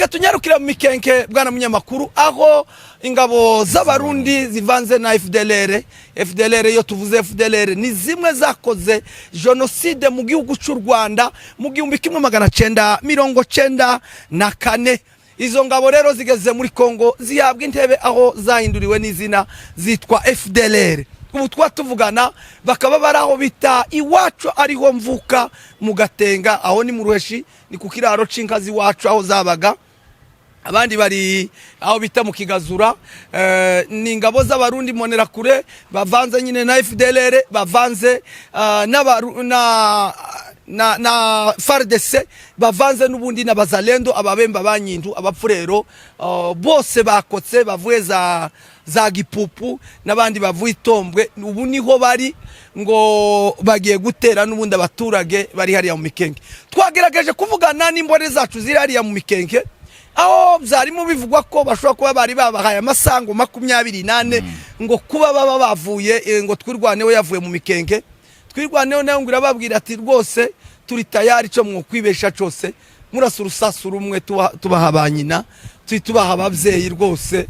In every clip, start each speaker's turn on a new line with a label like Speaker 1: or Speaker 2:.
Speaker 1: Reka tunyarukire mu Mikenke, bwana munyamakuru, aho ingabo z'Abarundi zivanze na FDLR. FDLR, iyo tuvuze FDLR, ni zimwe zakoze jenoside mu gihugu cy'u Rwanda mu 1994. Izo ngabo rero zigeze muri Kongo zihabwa intebe, aho zahinduriwe n'izina zitwa FDLR. Ubu twa tuvugana bakaba bari aho bita iwacu, ariho mvuka, mu Gatenga. Aho ni mu Ruheshi, ni ku kiraro c'inka z'iwacu aho zabaga. Abandi bari aho bita mu Kigazura. Ni ingabo z'Abarundi Mbonerakure bavanze nyine na FDLR, bavanze na FARDC, bavanze n'ubundi na Bazalendo, Ababemba, Banyindu, Abapfurero, bose bakotse bavuye za Gipupu n'abandi bavuye Itombwe. Ubu niho bari, ngo bagiye gutera n'ubundi abaturage bari hariya mu Mikenke. Twagerageje kuvugana n'imbone zacu ziri hariya mu Mikenke, aho byarimo bivugwa ko bashobora kuba bari babahaye amasango 24 ngo kuba baba bavuye, ngo Twirwaneho yavuye mu Mikenke. Twirwaneho nayo ngo irababwira ati: "Rwose turi tayari, cyo mwokwibesha cyose murasa urusasu rumwe tubaha ba nyina, tubaha ababyeyi rwose."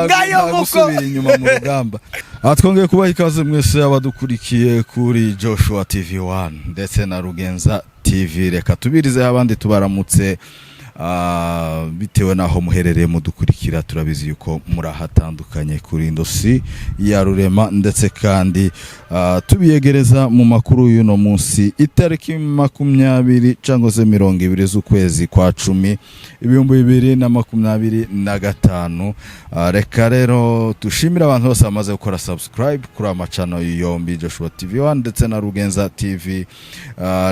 Speaker 1: Ngayo
Speaker 2: Nta
Speaker 1: nguko.
Speaker 2: gusubira inyuma mu rugamba. Aha twongeye kubaha ikaze mwese abadukurikiye kuri Joshua TV 1 ndetse na Rugenza TV. Reka tubirizeho abandi tubaramutse, bitewe n'aho muherereye mudukurikira. Turabizi yuko murahatandukanye kuri indosi ya Rurema, ndetse kandi tubiyegereza mu makuru y'uno munsi, itariki 20 cyangwa se 20 z'ukwezi kwa 10, 2025. Reka rero dushimire abantu bose bamaze gukora subscribe kuri amacano yombi, Joshua TV 1 ndetse na Rugenza TV.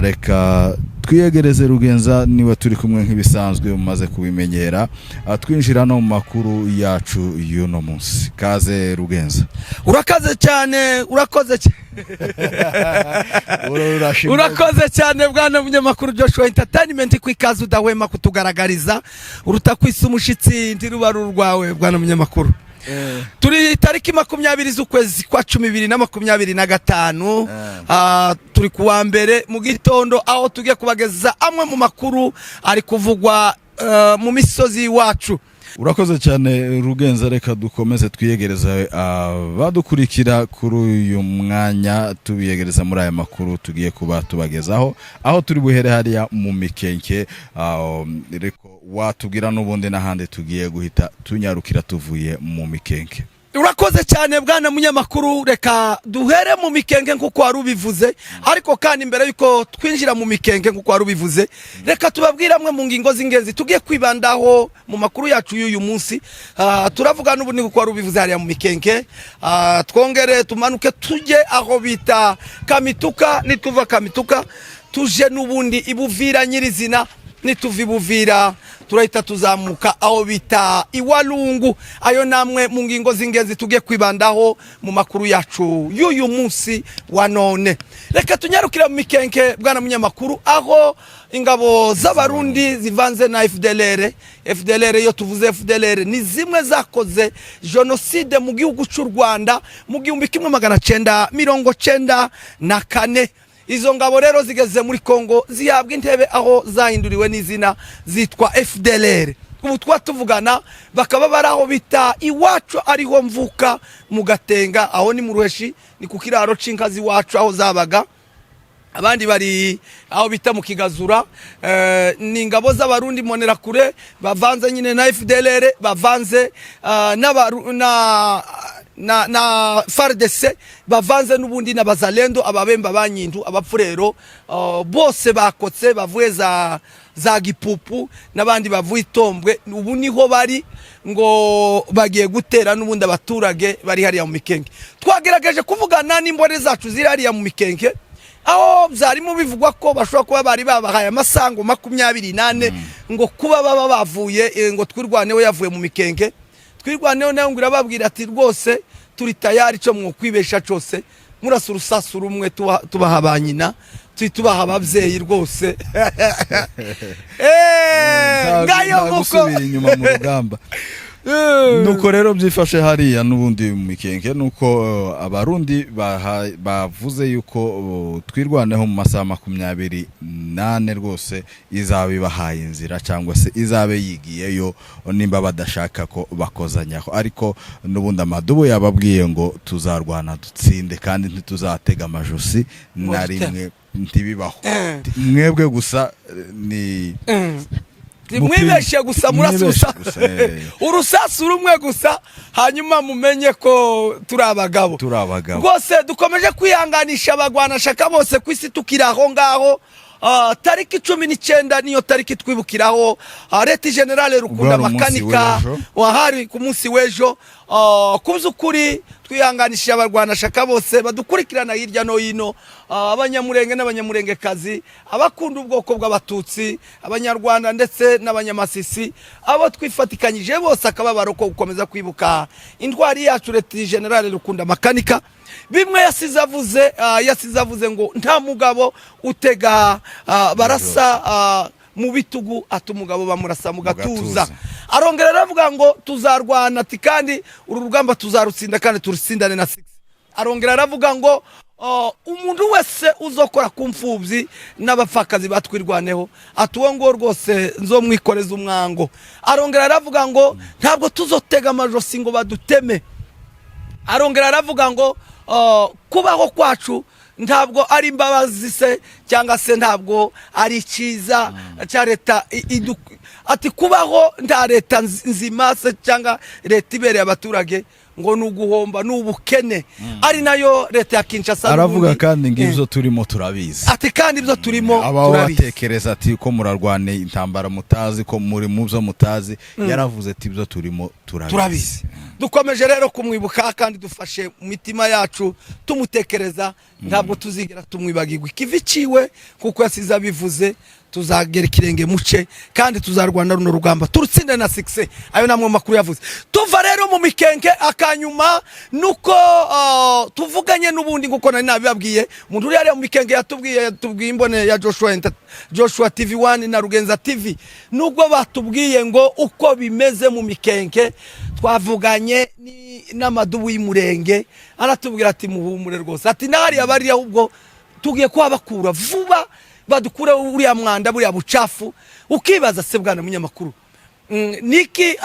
Speaker 2: Reka twiyegereze Rugenza, niwe turi kumwe nk'ibisanzwe mumaze kubimenyera. Twinjira no mu makuru yacu y'uno munsi. Kaze, Rugenza.
Speaker 1: Urakoze cyane, urakoze cyane. Urakoze cyane, bwana munyamakuru Joshua Entertainment, ku ikaze udahwema kutugaragariza. Uruta kwisa umushitsi ntiruba ari urwawe. Bwana munyamakuru, turi tariki 20 z'ukwezi kwa 10, 2025. Turi kuwa mbere mu gitondo, aho tugiye kubageza amwe mu makuru ari kuvugwa mu misozi iwacu.
Speaker 2: Urakoze cyane, Rugenza. Reka dukomeze twiyegereza abadukurikira kuri uyu mwanya, tubiyegereza muri aya makuru tugiye kuba tubagezaho, aho turi buhere hariya mu Mikenke. Ariko watubwira n'ubundi n'ahandi tugiye guhita tunyarukira tuvuye mu Mikenke.
Speaker 1: Urakoze cyane, bwana munyamakuru. Reka duhere mu Mikenke nk'uko wari ubivuze. Ariko kandi mbere y'uko twinjira mu Mikenke nk'uko wari ubivuze, reka tubabwire amwe mu ngingo z'ingenzi tugiye kwibandaho mu makuru yacu y'uyu munsi. Turavuga n'ubundi nk'uko wari ubivuze hariya mu Mikenke. Twongere tumanuke tujye aho bita Kamituka. Nituva Kamituka tuje n'ubundi ibuvira nyirizina. Nituva ibuvira turahita tuzamuka aho bita Iwalungu. Ayo namwe mu ngingo z'ingenzi tugiye kwibandaho mu makuru yacu y'uyu munsi wa none. Reka tunyarukire mu Mikenke, bwana munyamakuru, aho ingabo z'Abarundi zivanze na FDLR. FDLR, iyo tuvuze FDLR, ni zimwe zakoze jenoside mu gihugu cy'u Rwanda mu 1994. Izo ngabo rero zigeze muri Kongo zihabwa intebe, aho zahinduriwe n'izina zitwa FDLR. Ubu twa tuvugana bakaba bari aho bita iwacu, ariho mvuka, mu Gatenga. Aho ni mu Ruheshi, ni ku kiraro c'inka z'iwacu aho zabaga. Abandi bari aho bita mu Kigazura. Ni ingabo z'Abarundi Mbonerakure bavanze nyine na FDLR, bavanze na FARDC, bavanze n'ubundi na Bazalendo, Ababemba, Banyindu, Abapfurero, bose bakotse bavuye za Gipupu n'abandi bavuye Itombwe. Ubu niho bari, ngo bagiye gutera n'ubundi abaturage bari hariya mu Mikenke. Twagerageje kuvugana n'imbone zacu ziri hariya mu Mikenke, aho byarimo bivugwa ko bashobora kuba bari babahaye amasango 24 ngo kuba baba bavuye, ngo Twirwaneho yavuye mu Mikenke. Twirwaneho nayo ngo irababwira ati: "Rwose turi tayari, cyo mwokwibesha cyose murasa urusasu rumwe tubaha ba nyina, tubaha ababyeyi rwose." Ngayo
Speaker 2: Nta
Speaker 1: nguko.
Speaker 2: gusubira inyuma mu rugamba. Nuko rero byifashe hariya n'ubundi mu Mikenke, nuko Abarundi bavuze yuko Twirwaneho mu masaha 24 rwose izaba ibahaye inzira, cyangwa se izabe yigiyeyo nimba badashaka ko bakozanyaho. Ariko n'ubundi amadubu yababwiye ngo tuzarwana dutsinde, kandi ntituzatega amajosi na rimwe, ntibibaho. Mwebwe gusa ni
Speaker 1: Mwibeshe gusa murasusa
Speaker 2: Mwibeshe gusa, eh.
Speaker 1: urusasu rumwe gusa, hanyuma mumenye ko turi abagabo.
Speaker 2: Turi abagabo.
Speaker 1: Rwose dukomeje kwihanganisha abagwanashaka bose ku isi. Tukiri aho ngaho, tariki 19 niyo tariki twibukiraho Lt Général Rukunda
Speaker 2: Ubwo hari umunsi
Speaker 1: Makanika
Speaker 2: w'ejo.
Speaker 1: Wahari ku munsi w'ejo. Ku by'ukuri twihanganishije abarwanashaka bose badukurikirana hirya no hino, abanyamurenge n'abanyamurengekazi, abakunda ubwoko bw'Abatutsi, Abanyarwanda ndetse n'Abanyamasisi, abo twifatikanyije bose akababaro ko gukomeza kwibuka intwari yacu Lt Général Rukunda Makanika. Bimwe yasize avuze, yasize avuze ngo nta mugabo utega barasa mu bitugu, ati umugabo bamurasa mu gatuza.
Speaker 2: Gatuza.
Speaker 1: Arongera aravuga ngo tuzarwana, ati kandi uru rugamba tuzarutsinda kandi turutsindane na six. Arongera aravuga ngo umuntu wese uzokora ku mfubyi n'abapfakazi batwirwaneho, ati uwo nguwo rwose nzomwikoreza umwango. Arongera aravuga ngo ntabwo tuzotega amajosi ngo baduteme. Arongera aravuga ngo kubaho kwacu ntabwo ari imbabazi se, cyangwa se ntabwo ari icyiza cya leta ati kubaho nta leta nzima se cyangwa leta ibereye abaturage ngo ni uguhomba, ni ubukene, ari nayo leta ya Kinshasa
Speaker 2: Aravuga
Speaker 1: n'ubundi.
Speaker 2: kandi ngo ibyo turimo turabizi.
Speaker 1: Ati kandi ibyo turimo
Speaker 2: Abaho
Speaker 1: turabizi.
Speaker 2: batekereza ati ko murarwana intambara mutazi, ko muri mu byo mutazi, yaravuze ati ibyo turimo turabizi.
Speaker 1: Turabizi. Dukomeje rero kumwibuka kandi dufashe mu mitima yacu tumutekereza, ntabwo tuzigera tumwibagirwa ikivi ciwe kuko yasize abivuze. Tuzagera ikirenge muce kandi tuzarwana runo rugamba turutsinde na succès. Ayo namwe makuru yavuze. Tuva rero mu Mikenke, akanyuma nuko tuvuganye n'ubundi nkuko nari nabibabwiye, umuntu uri hariya mu Mikenke yatubwiye imbone ya Joshua TV 1 na Rugenza TV. Nubwo batubwiye ngo uko bimeze mu Mikenke, twavuganye n'amadubu y'Umurenge, aratubwira ati muhumure rwose, ati n'ahariya bari ahubwo tugiye kuhabakura vuba, badukure uriya mwanda, buriya bucafu. Ukibaza se bwana munyamakuru, niki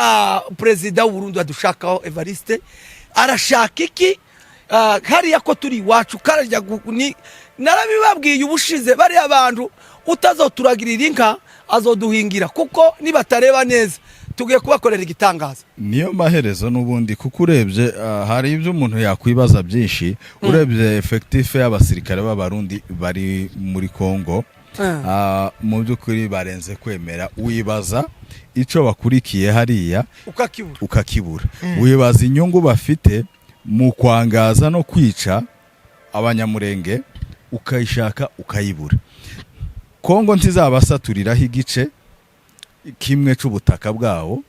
Speaker 1: perezida w'u Burundi adushakaho? Evariste arashaka iki? Hariya ko turi iwacu karajya narabibabwiye ubushize, bariya bantu utazoturagirira inka azoduhingira, kuko nibatareba neza tugiye kubakorera igitangaza.
Speaker 2: Niyo maherezo n'ubundi, kuko urebye hari ibyo umuntu yakwibaza byinshi. Urebye effectif y'abasirikare b'Abarundi bari muri Congo, mu by'ukuri barenze kwemera. Wibaza icyo bakurikiye hariya
Speaker 1: ukakibura.
Speaker 2: Ukakibura. Wibaza inyungu bafite mu kwangaza no kwica Abanyamurenge, ukayishaka ukayibura. Kongo ntizabasaturiraho igice kimwe c'ubutaka bwabo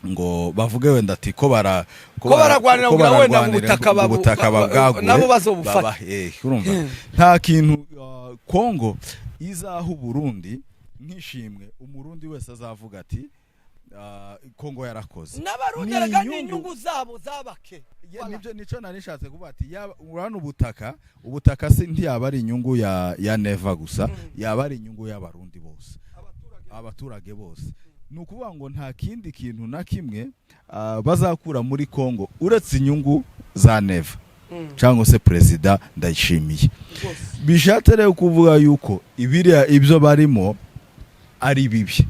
Speaker 2: ngo bavuge wenda ati ko bara
Speaker 1: Ko baragwanira
Speaker 2: ko
Speaker 1: kugira wenda
Speaker 2: baragwanira
Speaker 1: ubutaka
Speaker 2: ngo ubutaka babwagure,
Speaker 1: nabo bazobufata.
Speaker 2: Urumva nta kintu Kongo izaha Uburundi nk'ishimwe, Umurundi wese azavuga ati Kongo yarakoze.
Speaker 1: N'Abarundi
Speaker 2: Ni
Speaker 1: erega ni
Speaker 2: inyungu.
Speaker 1: inyungu zabo zabake.
Speaker 2: Ya, nibyo nico nari nishatse kuvuga ati yaba urana ubutaka si ntiyaba ari inyungu ya Neva gusa, yaba ari inyungu y'Abarundi bose, abaturage bose. Ni ukuvuga ngo nta kindi kintu na kimwe bazakura muri Kongo uretse inyungu za Neva cyangwa se perezida Ndayishimiye. Bishatse rero kuvuga yuko ibiriya ibyo barimo ari bibi.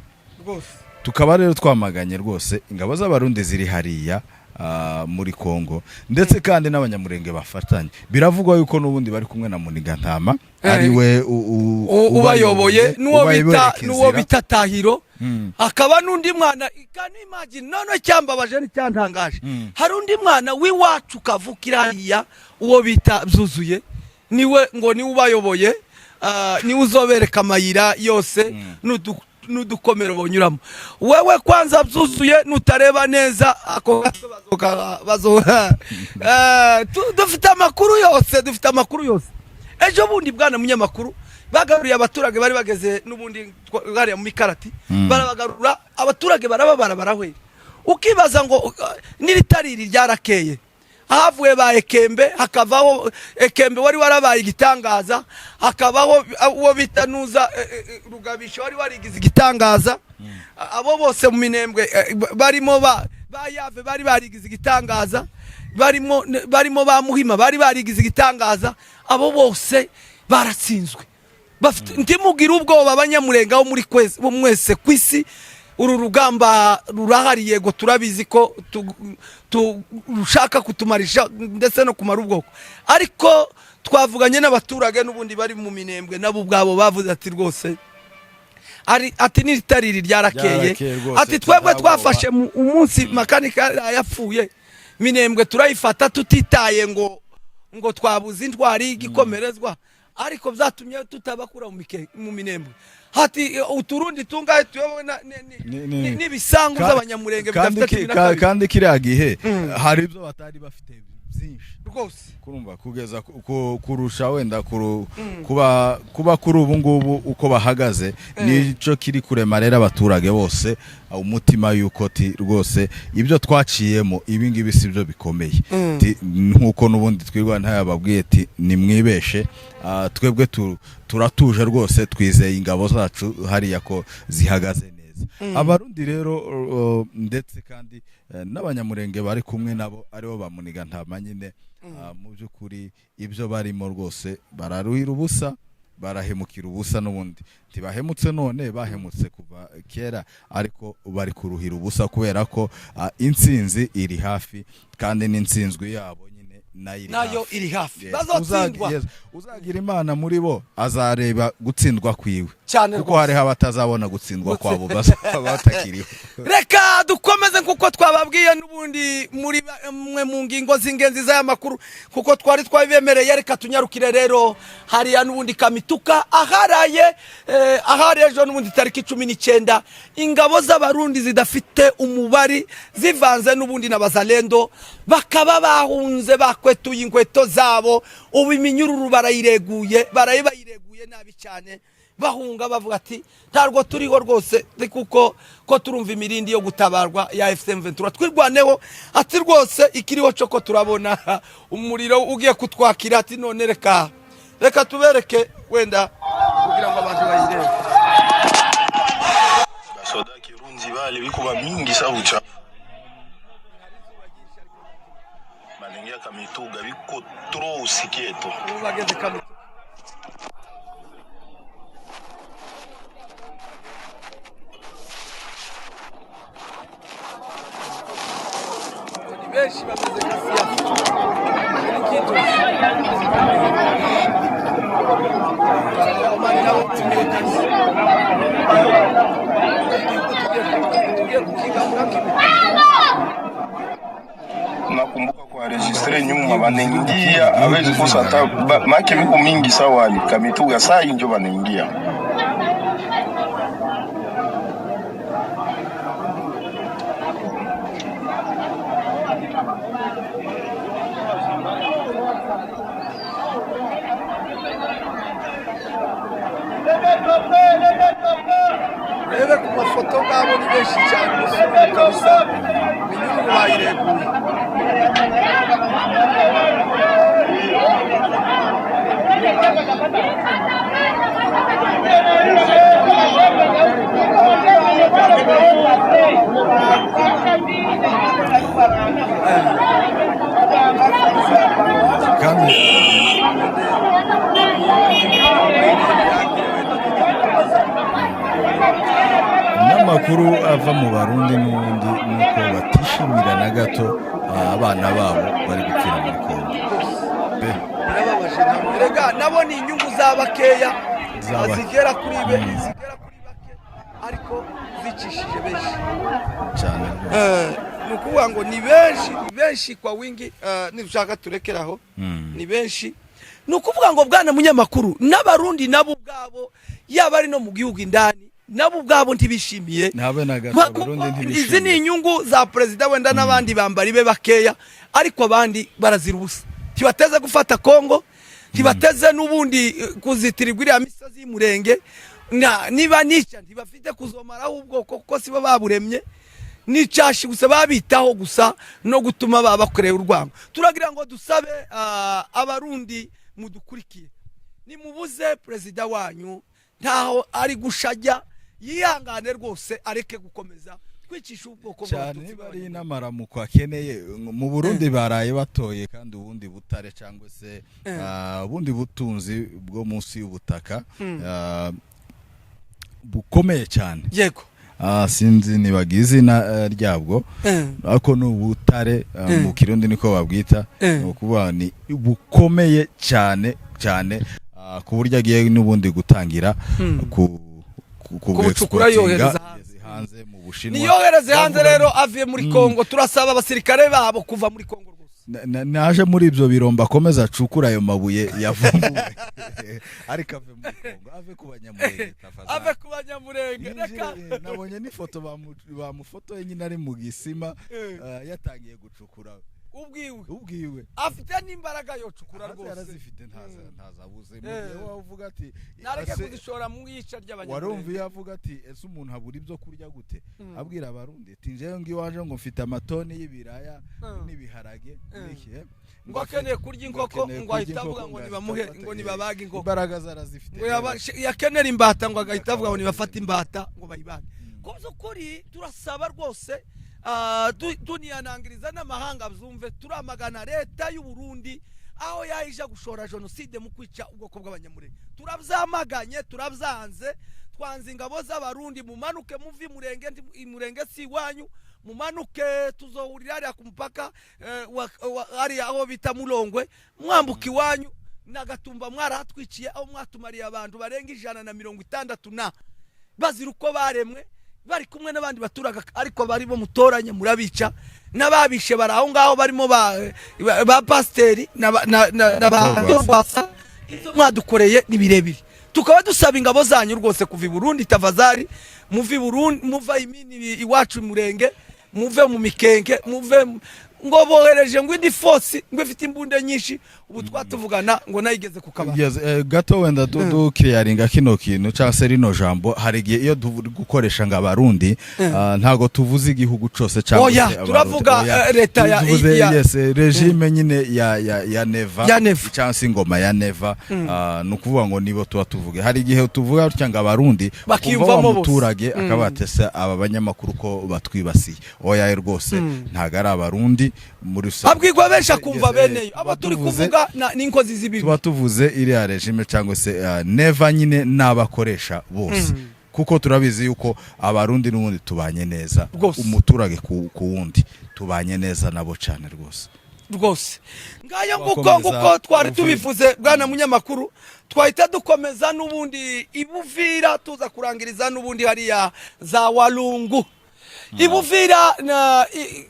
Speaker 2: Tukaba rero twamaganye rwose ingabo z'Abarundi ziri hariya muri Kongo, ndetse kandi n'Abanyamurenge bafatanye. Biravugwa yuko n'ubundi bari kumwe na Munigantama, ari we
Speaker 1: ubayoboye, n'uwo bita
Speaker 2: ubayoboreka
Speaker 1: n'uwo
Speaker 2: inzira.
Speaker 1: bita Tahiro, hakaba n'undi mwana. Kandi imagine none cyambabaje n'icyantangaje, hari undi mwana w'iwacu kavukira hariya, uwo bita Byuzuye, niwe ngo niwe ubayoboye, niwe uzobereka amayira yose n'udukomero bonyuramo. Wewe kwanza Byuzuye, nutareba neza ako gato bazo dufite amakuru yose, dufite amakuru yose. Ejo bundi, bwana munyamakuru, bagaruye abaturage bari bageze n'ubundi hariya mu Mikarati. Barabagarura, abaturage barababara, barahwera. Ukibaza ngo n'iritari iri ryarakeye, ahavuye ba Ekembe, hakavaho Ekembe wari warabaye igitangaza, hakabaho uwo bita Nuza Rugabisha wari warigize igitangaza. Abo bose mu Minembwe barimo ba Yave bari barigize igitangaza, barimo ba Muhima bari barigize igitangaza. Abo bose baratsinzwe. Bafite, ntimugire ubwoba, Abanyamurenga bo muri kwese, bo mwese ku isi. Uru rugamba rurahari, yego turabizi ko rushaka kutumarisha ndetse no kumara ubwoko, ariko twavuganye n'abaturage n'ubundi bari mu Minembwe, nabo ubwabo bavuze ati rwose ari ati n'iritari iri ryarakeye.
Speaker 2: Ryarakeye rwose,
Speaker 1: Ati twebwe
Speaker 2: nta bwoba.
Speaker 1: twafashe umunsi Makanika yapfuye, Minembwe turayifata tutitaye ngo twabuze intwari y'igikomerezwa, ariko byatumye tutabakura mu Minembwe. Hati uturundi tungahe tuyobowe n'ibisangu by'Abanyamurenge
Speaker 2: kandi
Speaker 1: bidafite cumi na kabiri.
Speaker 2: Kandi kiriya gihe hari ibyo batari bafite byinshi
Speaker 1: Rwose.
Speaker 2: Kurumva kugeza kurusha wenda kuba kuri ubu ngubu uko bahagaze, nico kiri kurema rero abaturage bose umutima yuko ti rwose ibyo twaciyemo ibi ngibi si byo bikomeye. Ti, nkuko n'ubundi twirwa ntayababwiye ti nimwibeshe, twebwe turatuje rwose, twizeye ingabo zacu hariya ko zihagaze neza. Abarundi rero ndetse kandi n'Abanyamurenge bari kumwe nabo, aribo bamuniga ntama nyine, mu by'ukuri ibyo barimo rwose bararuhira ubusa, barahemukira ubusa. N'ubundi ntibahemutse none, bahemutse kuva kera, ariko bari kuruhira ubusa kubera ko intsinzi iri hafi, kandi n'intsinzwi yabo nyine nayo iri
Speaker 1: Nayo
Speaker 2: hafi.
Speaker 1: iri hafi.
Speaker 2: Yes.
Speaker 1: Bazotsindwa.
Speaker 2: Yes. Uzagira Imana muri bo azareba gutsindwa kwiwe,
Speaker 1: Cyane
Speaker 2: kuko
Speaker 1: rwose.
Speaker 2: hariho abatazabona gutsindwa kwabo bazaba batakiriho.
Speaker 1: Reka dukomeze nkuko twababwiye n'ubundi muri mwe mu ngingo z'ingenzi z'aya makuru, kuko twari twabibemereye. Reka tunyarukire rero hariya n'ubundi Kamituka aharaye ahari ejo n'ubundi tariki 19, ingabo z'Abarundi zidafite umubari zivanze n'ubundi na Bazalendo bakaba bahunze, bakwetuye inkweto zabo. Ubu iminyururu barayireguye, baraye bayireguye nabi cyane, bahunga bavuga ati ntabwo turiho rwose, kuko ko turumva imirindi yo gutabarwa ya AFC M23 twirwaneho. Ati rwose ikiriho cyo ko turabona umuriro ugiye kutwakira. Ati none reka tubereke wenda kugira ngo abantu bayirebe.
Speaker 3: Basoda Kirundi bale biko bamingi sa buchafu, banengia Kamituga biko trop usikie tu.
Speaker 1: Ubu bageze Kamituga. Ni benshi bameze nka siyasa. Ni Abakongomani nabo tumenyekanye. Igihugu tugiye kukigabura kimwe.
Speaker 3: Nakumbuka kuenregistrer nyuma banengia awezi kosa hata make biko mingi sawa Kamituga saa hii njo banengia.
Speaker 1: Urebe ku mafoto ngabo ni benshi cyane, umusore kabisa, iminyururu bayireguye.
Speaker 2: Kandi n'amakuru ava mu Barundi n'ubundi nuko batishimira na gato abana babo bari gupfira muri Kongo pe.
Speaker 1: Birababaje nabo. Erega nabo ni inyungu za bakeya
Speaker 2: Za bake.
Speaker 1: zigera kuri be, zigera kuri bake, ariko zicishije benshi.
Speaker 2: Cyane rwose.
Speaker 1: Ni ukuvuga ngo ni benshi, ni benshi kwa wingi. Nidushaka turekeraho. Ni benshi. Ni ukuvuga ngo bwana munyamakuru, n'Abarundi nabo ubwabo, yaba ari no mu gihugu indani, nabo ubwabo ntibishimiye.
Speaker 2: Ntabe na gato. Abarundi
Speaker 1: Kuko izi ni
Speaker 2: ntibishimiye.
Speaker 1: inyungu za perezida wenda n'abandi bambari be bakeya, ariko abandi barazira ubusa. Ntibateze gufata Kongo, ntibateze n'ubundi kuzitirirwa iriya misozi y'Umurenge. Niba nica ntibafite kuzomaraho ubwoko, kuko sibo baburemye. N'icyashi gusa babitaho gusa no gutuma baba bakoreye urwango. Turagira ngo dusabe Abarundi mudukurikiye, nimubuze perezida wanyu, ntaho ari gushajya, yihangane rwose, areke gukomeza kwicisha ubwoko
Speaker 2: Cyane.
Speaker 1: bw'Abatutsi
Speaker 2: Niba ari
Speaker 1: b'Abanyarwanda.
Speaker 2: n'amaramuko akeneye mu Burundi, baraye batoye kandi ubundi butare cyangwa se ubundi butunzi bwo munsi y'ubutaka bukomeye cyane. Sinzi nibaga izina ryabwo, ariko ni ubutare mu Kirundi niko babwita. Ni ukuvuga ni bukomeye cyane cyane, ku buryo agiye n'ubundi gutangira
Speaker 1: Kubucukura
Speaker 2: ku
Speaker 1: yohereza hanze.
Speaker 2: Hanze mu Bushinwa.
Speaker 1: Niyohereze hanze.
Speaker 2: Bavuga
Speaker 1: Rero avuye muri Kongo, turasaba abasirikare babo kuva muri Kongo rwose.
Speaker 2: Naje muri ibyo birombe, akomeza acukura ayo mabuye yavumbuwe, ariko ave muri Kongo, ave ku Banyamurenge tafadhali.
Speaker 1: Ave ku Banyamurenge, reka.
Speaker 2: Nabonye n'ifoto bamufotoye nyine ari mu gisima, yatangiye gucukura.
Speaker 1: Ubwiwe.
Speaker 2: Ubwiwe.
Speaker 1: Afite n'imbaraga yocukura
Speaker 2: Hanze
Speaker 1: rwose.
Speaker 2: Yarazifite, ntazabuze mu gihe wowe uvuga ati
Speaker 1: Nareke kuzishora mu iyica
Speaker 2: warumva
Speaker 1: ry'Abanyamurenge.
Speaker 2: Iyo avuga ati: "Ese umuntu abura ibyo kurya gute?" Abwira Abarundi ati: "Njyewe ngiwaje ngo mfite amatoni y'ibiraya n'ibiharage n'iki, eh?"
Speaker 1: Ngo akeneye kurya
Speaker 2: Ngo
Speaker 1: inkoko,
Speaker 2: akeneye
Speaker 1: ngo
Speaker 2: kurya
Speaker 1: ahita avuga
Speaker 2: inkoko,
Speaker 1: ngo
Speaker 2: ahita
Speaker 1: nibamuhe,
Speaker 2: afata,
Speaker 1: ngo nibabage inkoko.
Speaker 2: Imbaraga zarazifite
Speaker 1: Ngo
Speaker 2: rero.
Speaker 1: Yakenera imbata, ngo agahita avuga ngo nibafate imbata ngo bayibage. Ku by'ukuri turasaba rwose, tuniyanangiriza n'amahanga byumve, turamagana leta y'u Burundi aho yayija gushora jenoside mu kwica ubwoko bw'Abanyamurenge. Turabyamaganye, turabyanze, twanze ingabo z'Abarundi. Mumanuke muve Imurenge, Imurenge si iwanyu. Mumanuke, tuzohurira hariya ku mupaka, hariya aho bita Murongwe, mwambuka iwanyu Nagatumba. Mwarahatwiciye, aho mwatumariye abantu barenga 160 na bazira uko baremwe, bari kumwe n'abandi baturage, ariko bari bo mutoranye, murabica. N'ababishe bari aho ngaho, barimo ba pasiteri na ba Rwasa. Ibyo mwadukoreye ni birebire. Tukaba dusaba ingabo zanyu rwose kuva i Burundi, tafadhali muve i Burundi, muva imini iwacu Murenge, muve mu Mikenke, muve ngo bohereje ngo indi force ngo ifite imbunda nyinshi. Ubu twatuvugana ngo nayigeze ku kabari.
Speaker 2: Yes, gato wenda dukiriyaringa kino kintu cyangwa se rino jambo. Hari igihe iyo turi gukoresha ngo Abarundi, ntago tuvuze igihugu cose cyangwa
Speaker 1: Oya,
Speaker 2: se Abarundi.
Speaker 1: turavuga,
Speaker 2: Oya,
Speaker 1: leta
Speaker 2: tuvuze, yes, regime nyine ya Neva,
Speaker 1: Ya Neva.
Speaker 2: cyangwa se ingoma ya Neva. Ni ukuvuga ngo nibo tuba tuvuge. Hari igihe tuvuga gutya ngo Abarundi,
Speaker 1: Bakiyumvamo
Speaker 2: ukumva wa
Speaker 1: bose.
Speaker 2: muturage akaba atese aba banyamakuru ko batwibasiye. Oya rwose, ntago ari Abarundi muri rusange.
Speaker 1: Abwirwa benshi akumva
Speaker 2: Yes,
Speaker 1: beneyo abo
Speaker 2: tuba
Speaker 1: turi
Speaker 2: tuvuze
Speaker 1: kuvuga n'inkozi z'ibibi.
Speaker 2: Tuba tuvuze iriya regime cyangwa se Neva nyine n'abakoresha bose, kuko turabizi yuko Abarundi n'ubundi tubanye neza.
Speaker 1: Rwose.
Speaker 2: Umuturage ku wundi tubanye neza nabo cyane rwose.
Speaker 1: Rwose, ngayo nguko.
Speaker 2: Wakomeza
Speaker 1: Nguko twari
Speaker 2: Uvira.
Speaker 1: tubivuze, bwana munyamakuru. Twahita dukomeza n'ubundi ibuvira, tuza kurangiriza n'ubundi hariya za Walungu. Ibuvira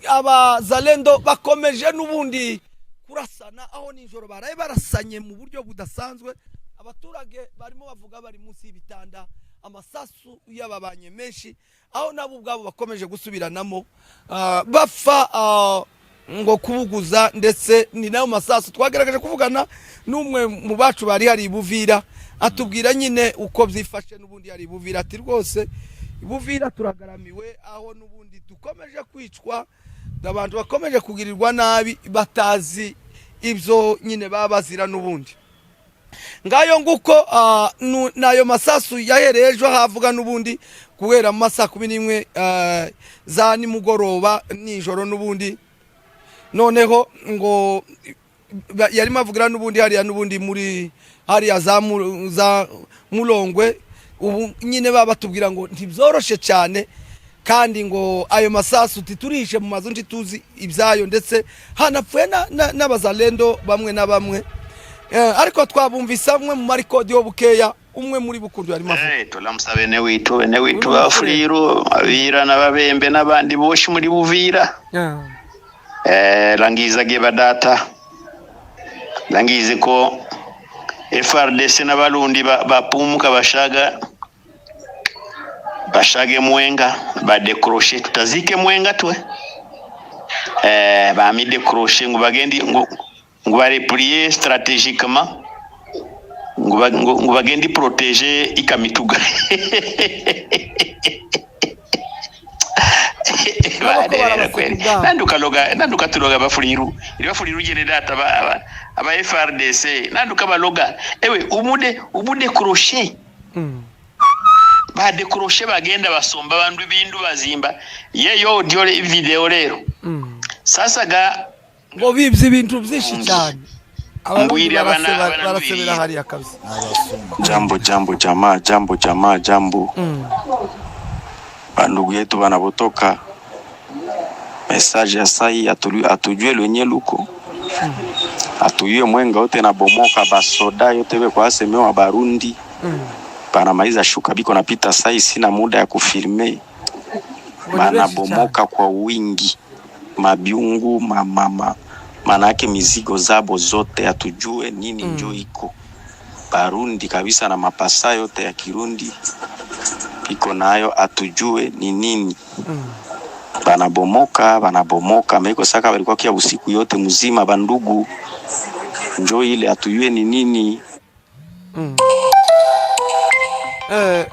Speaker 1: abazalendo bakomeje n'ubundi kurasana, aho nijoro baraye barasanye mu buryo budasanzwe. Abaturage barimo bavuga bari munsi y'ibitanda, amasasu yababanye menshi, aho nabo ubwabo bakomeje gusubiranamo, bapfa ngo kubuguza. Ndetse ni nayo masasu twagaragaje kuvugana n'umwe mu bacu bari hari ibuvira, atubwira nyine uko byifashe n'ubundi hari ibuvira, ati: "Rwose ibuvira turagaramiwe, aho n'ubundi dukomeje kwicwa, abantu bakomeje kugirirwa nabi batazi ibyo nyine baba bazira." N'ubundi ngayo nguko, n'ayo masasu yahereye ejo havuga n'ubundi guhera mu masaha 11 za nimugoroba nijoro. N'ubundi noneho ngo yarimo avugira n'ubundi hariya n'ubundi muri hariya za Murongwe. Ubu nyine baba batubwira ngo ntibyoroshe cyane, kandi ngo ayo masasu titurishe mu mazu, ntituzi ibyayo, ndetse hanapfuye n'abazalendo bamwe na bamwe. Ariko twabumvise amwe mu marikodi yo bukeya, umwe muri bukundu yarimo avuga.
Speaker 4: Tulamusa bene witu, bene witu
Speaker 1: Uri
Speaker 4: Bafuliru, Abira n'Ababembe n'abandi boshi muri Buvira. Langizage badata, langize ko FRDC n'Abarundi bapumuka bashaga bashage Mwenga, badekroshe, tutazike Mwenga twe. Bami décroché ngo bagendi ngo bareplier stratégiquement, ngo bagendi protéger ikamituga.
Speaker 1: Nabo ko
Speaker 4: Barerera
Speaker 1: barabaseka
Speaker 4: kweli.
Speaker 1: Ubwabo.
Speaker 4: Nandukaloga, nandukatuloga bafuliru ili bafuliru jene data aba FRDC nanduka baloga ewe umude ubude crochet badekroshe bagenda basomba bandu bindu bazimba yeyo audio video rero sasa ga
Speaker 1: Ngo bibye ibintu byinshi cyane. Abarundi
Speaker 4: Mbwira abana
Speaker 1: barasebera
Speaker 4: mbwira.
Speaker 1: hariya kabisa.
Speaker 3: Jambo jambo jamaa, jambo jamaa, jambo bandugu yetu banabotoka message ya sai atujue lwenye luko atuyue mwenga yote nabomoka, basoda yote beko asemewa Barundi banamaliza shuka biko napita sai, sina muda ya kufilme.
Speaker 1: Ngo ni benshi cyane.
Speaker 3: Banabomoka kwa wingi mabyungu mamama, manake mizigo zabo zote atujue nini njo iko Barundi kabisa na mapasa yote ya Kirundi iko nayo atujue ni nini. Banabomoka, banabomoka meiko saka balikuwa kia usiku yote mzima bandugu, njo ile atujue ni nini.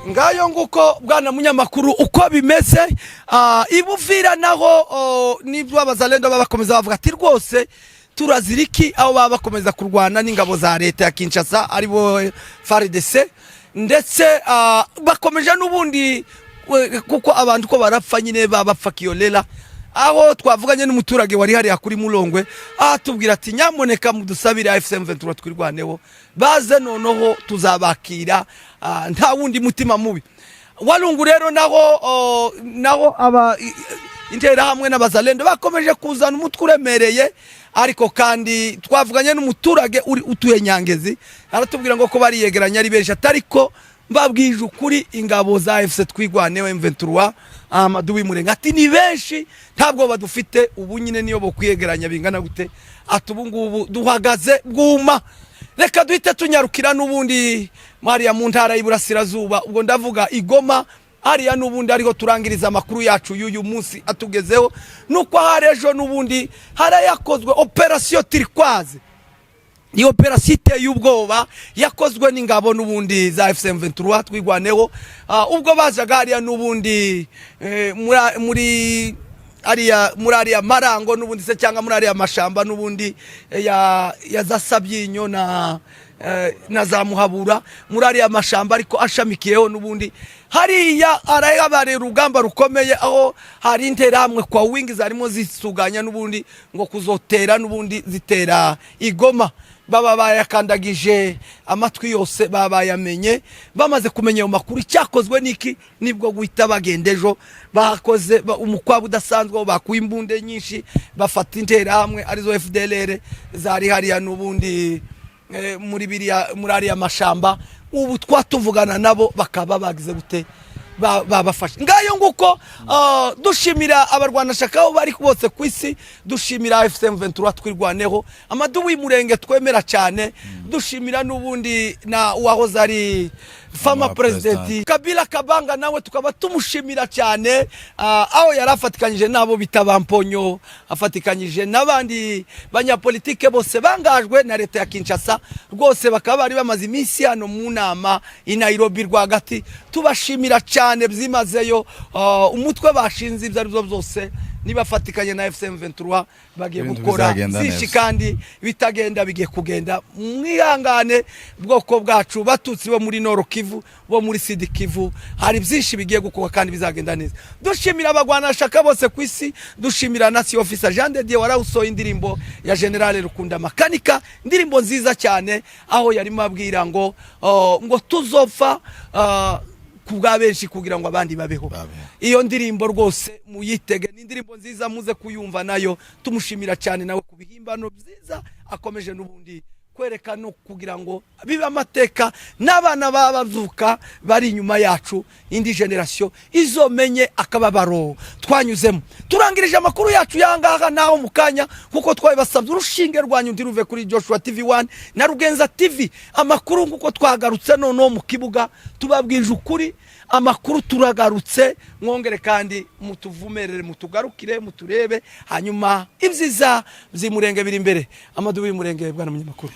Speaker 1: Ngayo nguko, bwana munyamakuru, uko bimeze. Ibuvira naho, nibyo abazalendo baba bakomeza bavuga ati rwose turaziriki, aho baba bakomeza kurwana n'ingabo za leta ya Kinshasa, aribo FARDC, ndetse bakomeje n'ubundi kuko abantu ko barapfa nyine baba bapfa kiyolela. Aho twavuganye n'umuturage wari hariya kuri Murongwe, atubwira ati: "Nyamuneka mudusabire AFC M23 twirwaneho, baze noneho tuzabakira, nta wundi mutima mubi." Walungu rero naho, naho aba interahamwe n'abazalendo bakomeje kuzana umutwe uremereye, ariko kandi twavuganye n'umuturage uri utuye Nyangezi, aratubwira ngo ko bariyegeranya ari benshi, atariko mbabwije ukuri ingabo za AFC Twigwaneho M23 Amadou Murenga, ati ni benshi, ntabwo badufite ubu nyine, niyo bokwiyegeranya bingana gute, ati ubu ngubu duhagaze bwuma. Reka duhite tunyarukira n'ubundi hariya mu ntara y'Iburasirazuba, ubwo ndavuga Igoma hariya n'ubundi ariho turangiriza amakuru yacu y'uyu munsi atugezeho. Nuko hari ejo n'ubundi harayakozwe opération Turquoise, ni opération iteye ubwoba yakozwe n'ingabo n'ubundi za AFC M23 Twigwaneho. Ubwo bajaga hariya n'ubundi muri ariya marango n'ubundi se, cyangwa muri ariya mashamba n'ubundi ya za Sabyinyo na za Muhabura, muri ariya mashamba ariko ashamikiyeho n'ubundi hariya arayabarera urugamba rukomeye, aho hari interahamwe kwa wingi zarimo zisuganya n'ubundi ngo kuzotera n'ubundi zitera Igoma. Baba bayakandagije amatwi yose, baba bayamenye. Bamaze kumenya ayo makuru, icyakozwe niki? Nibwo guhita bagenda ejo bakoze umukwabu udasanzwe, aho bakuye imbunde nyinshi, bafata interahamwe arizo FDLR zari hariya n'ubundi muri biriya muri ariya mashamba. Ubu twatuvugana nabo bakaba bagize gute? Babafashe. Ngayo nguko. Dushimira abarwanashyaka aho bari bose ku isi, dushimira AFC M23 Twirwaneho, amadubu y'Umurenge twemera cyane, dushimira n'ubundi na uwahoze ari former
Speaker 2: Former
Speaker 1: president
Speaker 2: president.
Speaker 1: Kabila Kabanga, nawe tukaba tumushimira cyane, aho yari afatikanyije n'abo bita Bamponyo, afatikanyije n'abandi banyapolitike bose bangajwe na leta ya Kinshasa. Rwose bakaba bari bamaze iminsi hano mu nama i Nairobi rwagati. Tubashimira cyane byimazeyo. Umutwe bashinze, ibyo ari byo byose nibafatikanye na AFC M23 bagiye
Speaker 2: Ibintu
Speaker 1: gukora
Speaker 2: bizagenda
Speaker 1: byinshi
Speaker 2: neza.
Speaker 1: kandi bitagenda bigiye kugenda. Mwihangane bwoko bwacu, Batutsi bo muri Nord Kivu, bo muri Sud Kivu, hari byinshi bigiye gukorwa kandi bizagenda neza. Dushimira abagwanashaka bose ku isi, dushimira na officer Jean de Dieu warawusohoye indirimbo ya General Rukunda Makanika, indirimbo nziza cyane, aho yarimo abwira ngo ngo tuzopfa ku bwa benshi kugira ngo abandi babeho.
Speaker 2: Babeho.
Speaker 1: Iyo ndirimbo rwose muyitege, ni indirimbo nziza, muze kuyumva nayo. Tumushimira cyane nawe ku bihimbano byiza akomeje n'ubundi kwereka no kugira ngo bibe amateka n'abana baba bavuka bari inyuma yacu, indi génération izomenye akababaro twanyuzemo. Turangirije amakuru yacu yangaha naho mu kanya, kuko twabibasabye, urushinge rwanyu ntiruve kuri Joshua TV 1 na Rugenza TV. Amakuru nkuko twagarutse noneho mu kibuga, tubabwije ukuri amakuru turagarutse. Mwongere kandi mutuvumerere, mutugarukire, muturebe, hanyuma ibyiza by'Imurenge biri imbere. Amadubu y'Umurenge, bwana munyamakuru.